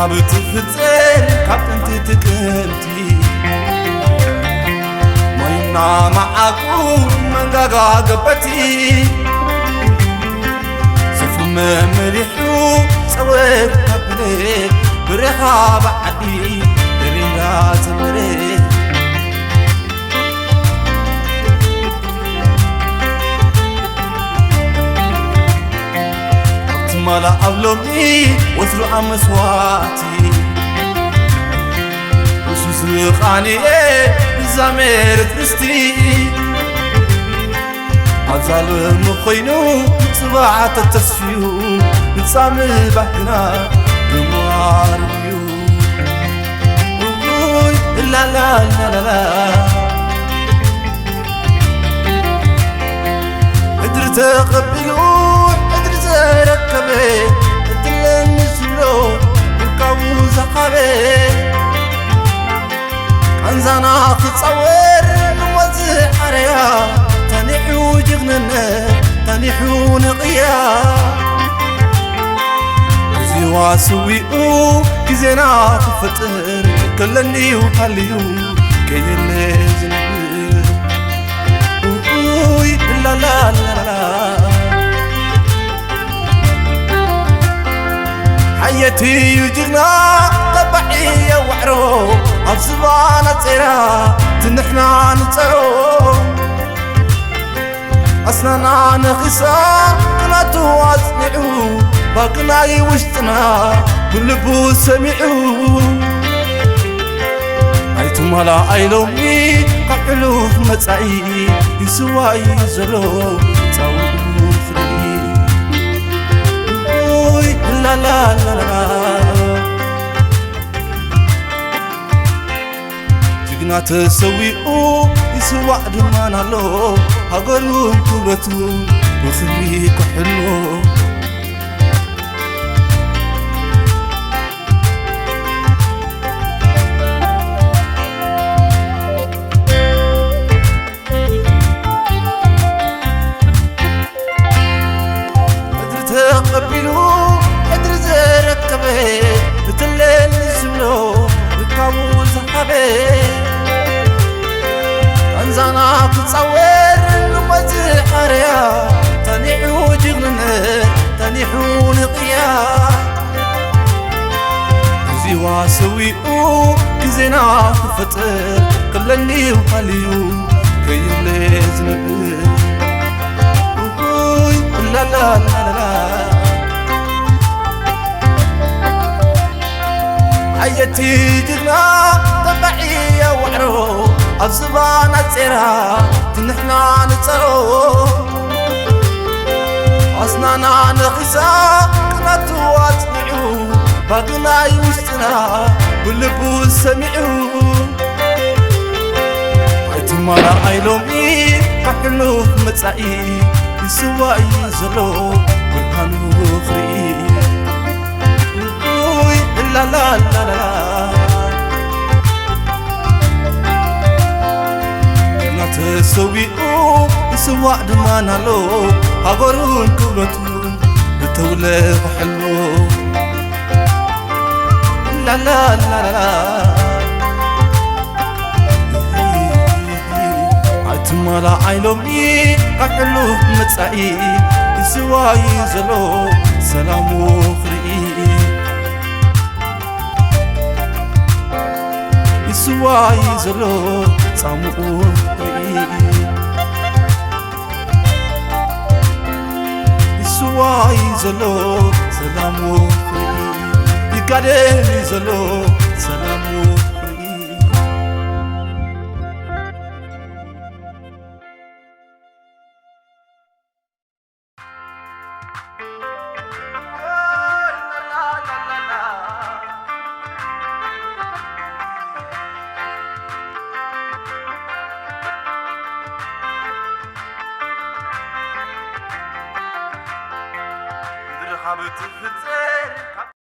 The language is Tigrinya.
ኣብ ትፍጠር ካብ ጥንቲ ጥቅምቲ፣ ማይና መዓቁ መንጋጋ ገበቲ፣ ሰፉ መመሊሑ ጸወር ካብለ፣ ብረኻ ብዓዲ ደሪራ ተምረ። ትማላ ኣብ ሎሚ ወትሩ ኣብ መስዋዕቲ፣ ንሱ ዝቓንየ ብዛሜረት ርስቲ፣ ኣብዛ ሎሚ ኮይኑ ጽባሕ ተተስፍዩ፣ ንጻምባሕ ግና ግንባር እዩ። ውይ ላላላላላ፣ ሕድሪ ተቐቢሉ ሕድሪ ዘረከበ፣ ዕድለኒ ዝብሎ ብርካቡ ዘኻበ፣ ቃንዛና ክጻወር ንሞት ዝዓረያ፣ ተኒሑ ጅግንነት ተኒሑ ንቕያ። እዚ ዋስዊኡ ግዜና ክፈጥር፣ ከለንዩ ሃልዩ ከየለ ዝነብር። ኡይ ላላላላ፣ ሓየትዩ ጅግና ተባዒ የዋዕሮ፣ ኣብ ዝባና ጼራ ትንሕና ንጸሮ። ኣስናና ነኺሳ ቅናቱ ኣጽኒዑ፣ ባቅናይ ውሽጥና ብልቡ ሰሚዑ። ኣይትማላ ኣይሎሚ ካብ ሕሉፍ መጻኢ፣ ይስዋይ ዘሎ ጻውኡ ክርኢ። ኡይ ላላላላ፣ ጅግና ተሰዊኡ ይስዋዕ ድማ ኣሎ፣ ሃገሩን ክብረቱን ብኽብሪ ክሕሎ። ሕድሪ ተቐቢሉ ሕድሪ ዘረከበ፣ ብትለኒ ዝብሎ ርካቡ ዝሃበ፣ ቃንዛና ክጻወር ንመዝሓርያ፣ ተኒዑ ጅግንነት ተኒሑ ንቕያ። እዚዋ ሰዊኡ ግዜና ክፈጥር፣ ክለኒው ሃልዩ ከየለ ዝነብር። ኡይ ላላላላ፣ ሓየቲ ጅግና ተባዒ የዋዕሮ፣ ኣብ ዝባና ጼራ ትንሕና ንጸሮ። ኣስናና ነኺሳ ቅናቱ ኣጽኒዑ፣ ባግናይ ውሽጥና ብልቡ ሰሚዑ። ኣይትማላ ኣይሎሚ ካብ ሕሉፍ መጻኢ፣ ይስዋ እዩ ዘሎ ብርሃኑ ክርኢ። ኡይ ላላላላ፣ ጅግና ተሰዊኡ ይስዋእ ድማ ናሎ፣ ሃገሩን ክብረቱን ብተውለ ክሕሎ። ላላላላ፣ ኣይትማላ ኣይሎሚ ካብ ሕሉፍ መጻኢ፣ ይስዋ እዩ ዘሎ ሰላሙ ክርኢ። ይስዋ እዩ ዘሎ ጻምኡ ክርኢ። ይስዋ እዩ ዘሎ ሰላሙ ክርኢ። ይጋደል እዩ ዘሎ ሰላሙ ክርኢ። ምድሪ ካብ ትፍጸም